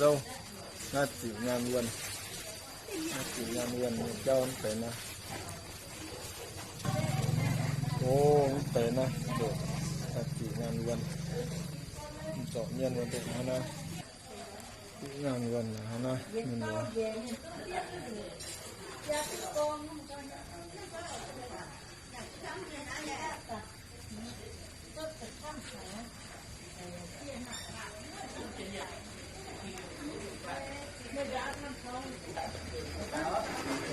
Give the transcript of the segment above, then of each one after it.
Zouv, naaiv ziqc nyaanh wuonh, naaiv ziqc nyaanh wuonh nyei jauv mv deix naaiv. O, mv deix naaiv, naaiv ziqc nyaanh wuonh, mv zorc mienh wuonh deix hnangv naaiv. Ziqc nyaanh wuonh hnangv naaiv, mienh wuonh.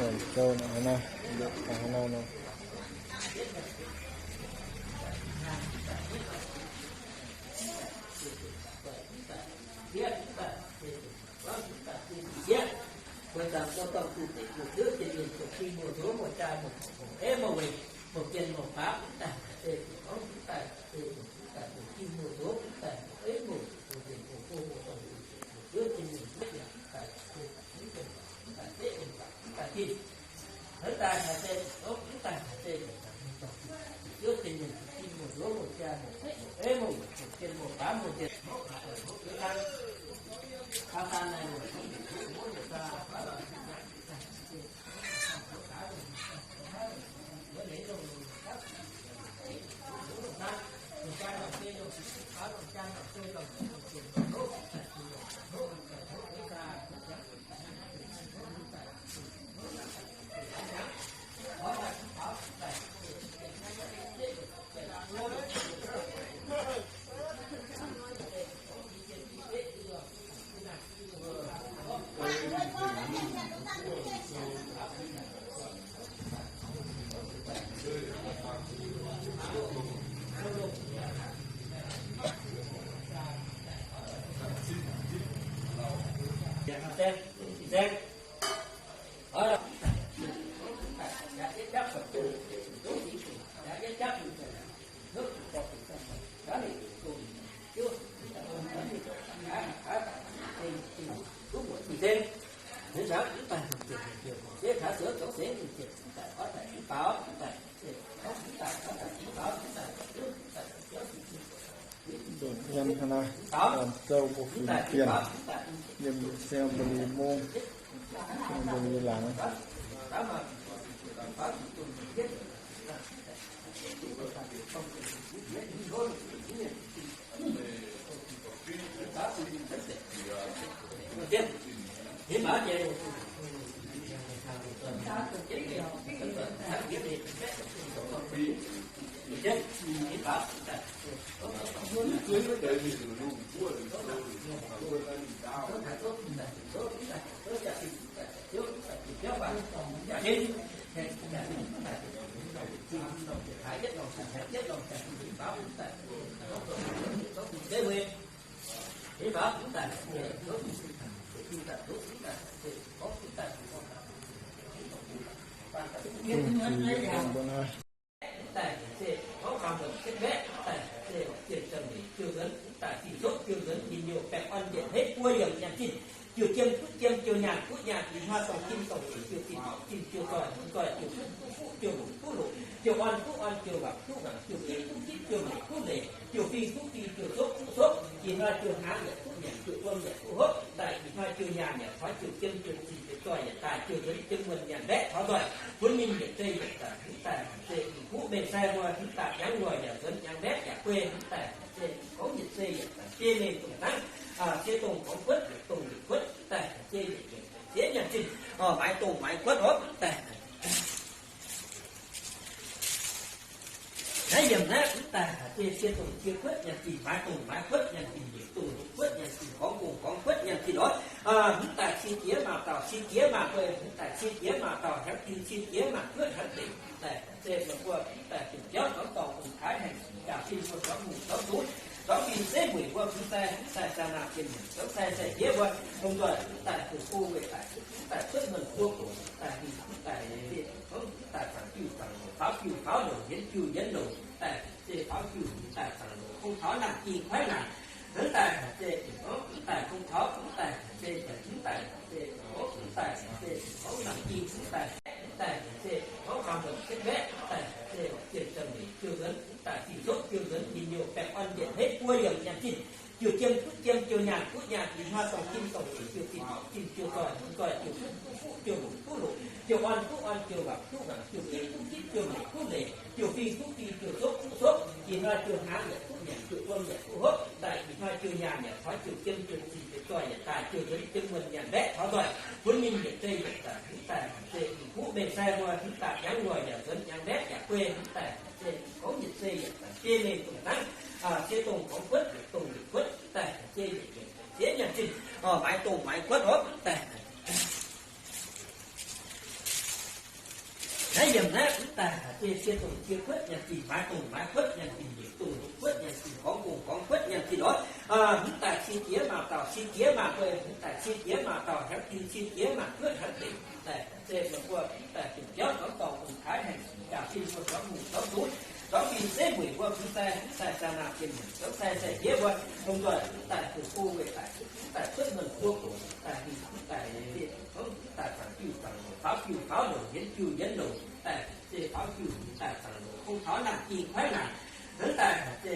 Ov, gauh naaiv, naaiv nor. Yiem hnangv naaiv, Janx-Zouv mbuo fingx Bienh, yiem Singapore mungv, Singapore laangz. Jiu jiem duqv jiem, jiu nyaanh duqv nyaanh, ih hnoi dorng jim dorng leiz, jiu zinh duqv zinh, jiu zoih duqv zoih, jiu fuqv duqv fuqv, jiu longc duqv longc, jiu orn duqv orn, jiu wangc duqv wangc, jiu gitv duqv gitv, jiu meic duqv meic, jiu fing duqv fing, jiu zopv duqv zopv. Ih hnoi jiu hnaangx yaac duqv nyanc, jiu wuom yaac duqv hopv daaih. Ih hnoi jiu nyaanh yaac taux, jiu jiem jiu zinh jiu zoih yaac daaih, jiu nzuonx jiu muonh nyanc mbaeqv taux nzoih. Funx ninh yietc zei yietc zanc mv daaih se ih huv mengh sai mbuo mv daaih jangv nqoi yaac nzuonx, jangv mbaeqv yaac guei mv daaih se gorngv yietc zei yietc zanc biei mengh dongh dangv, cie dongh gorngv kuotv, yietc dongh yietc kuotv mv daaih se yietc yietc ziex nyanc zinh, maaiz dongh maaiz kuotv orv mv daaih. Naaiv yiem naaiv mv daaih se cie dongh cie kuotv nyanc zinh, maaiz dongh maaiz kuotv nyanc zinh, yietc dongh yietc kuotv nyanc zinh, gorngv dongh gorngv kuotv nyanc zinh orv. Mv daaih cin jiex maaz dauh, cin jiex maaz guei, mv daaih cin jiex maaz dauh, hnyangx diuh cin jiex maaz guotv, hnyangx deic mv daaih se meih mbuo mv daaih dingc jauv norm dorngx ong-taaix hengx, jaax fim mbuo zorngv hungh zorngv nzunc, zorngv fim zeiv mueic mbuo mv daaih, mv daaih za'naanh jien hnyangx zorngv sai sai jiex mbuo hungh nzoih mv daaih fu fu weic daaih mv daaih cuotv muonh zuov gox daaih mv daaih, mv daaih zaangc jiuv zaangc longc, faaux jiuv faaux longc, yienx jiuv yienx longc, mv daaih se faaux jiuv mv daaih zaangc longc, kungx taux naamh jing kuaaiv naanc, mv daaih se mv daaih kungx taux, mv daaih se mv daaih se mv daaih se kungx naamh jing, mv daaih mv daaih se kungx faaux longc cuotv mbaeqv, mv daaih se zien ziangh weic jiu nzuonx, mv daaih fingx zopv jiu nzuonx, njien-youh baengh orn njiec hneiv buo yiemc nyanc zinh, jiu jiem duqv jiem, jiu nyaanh duqv nyaanh, ih hnoi Dorh jin dorh sic jiu zinh, zinh jiu zoih, zoih jiu fuqv, fuqv jiu longc, fuqv longc jiu orn, fuqv orn jiu ngaangc, fuqv ngaangc jiu gitv, fuqv gitv jiu leic, fuqv leic jiu fing, fuqv fing jiu copv, copv copv, ih hnoi jiu hnaangx yaac fuqv nyanc, jiu wuom yaac fuqv hopv daaih, ih hnoi jiu nyaanh yaac taux jiu jiem, jiu zinh jiu zoih yaac daaih, jiu nzuonx jiu muonh nyanc mbaeqc taux nzoih, bun ninh yietc zei yietc zanc mv daaih, mv daaih mengh sai mbuo mv daaih jangv wuov yaac nzuonx jangv mbaeqc yaac guei mv daaih, gorngv yietc zei yietc zanc biei mengh dongh dangv, cie dongh gorngv guotv yietc dongh yietc guotv mv daaih, cie yietc yietc ziex nyanc zinh, maaiz dongh maaiz guotv hopv mv daaih. Naaiv yiem naaiv mv daaih, cie cie dongh cie guotv nyanc zinh, maaiz dongh maaiz guotv nyanc zinh, yietc dongh yietc guotv nyanc zinh, gorngv dongh gorngv guotv nyanc zinh oc. Mv daaih cie jiex maanc dauh, cie jiex maanc guei, mv daaih cie jiex maanc dauh hnangv zinh, cie jiex maanc guotv hnangv deix mv daaih, se meih mbuo mv daaih dingc biauv dorngx dorngc ong-taaix haengh, jaa-fin mbuo zorngv hungh zorngv nduov, zorngv fin zeiv mueic mbuo mv daaih, mv daaih za'naaic jiex mueic zorngv sai sai jiex mbuo, hungh nzoih mv daaih zuqc go weih daaih, mv daaih cuotv muonh go doqc, mv daaih mingh mv daaih zieqc, mv daaih zaangc jiu zaangc longc, faaux jiu faaux longc, yienz jiu yienz longc, mv daaih se faaux jiu mv daaih zaangc longc, kong taux naanc ging kuaaiv naanc, mv daaih se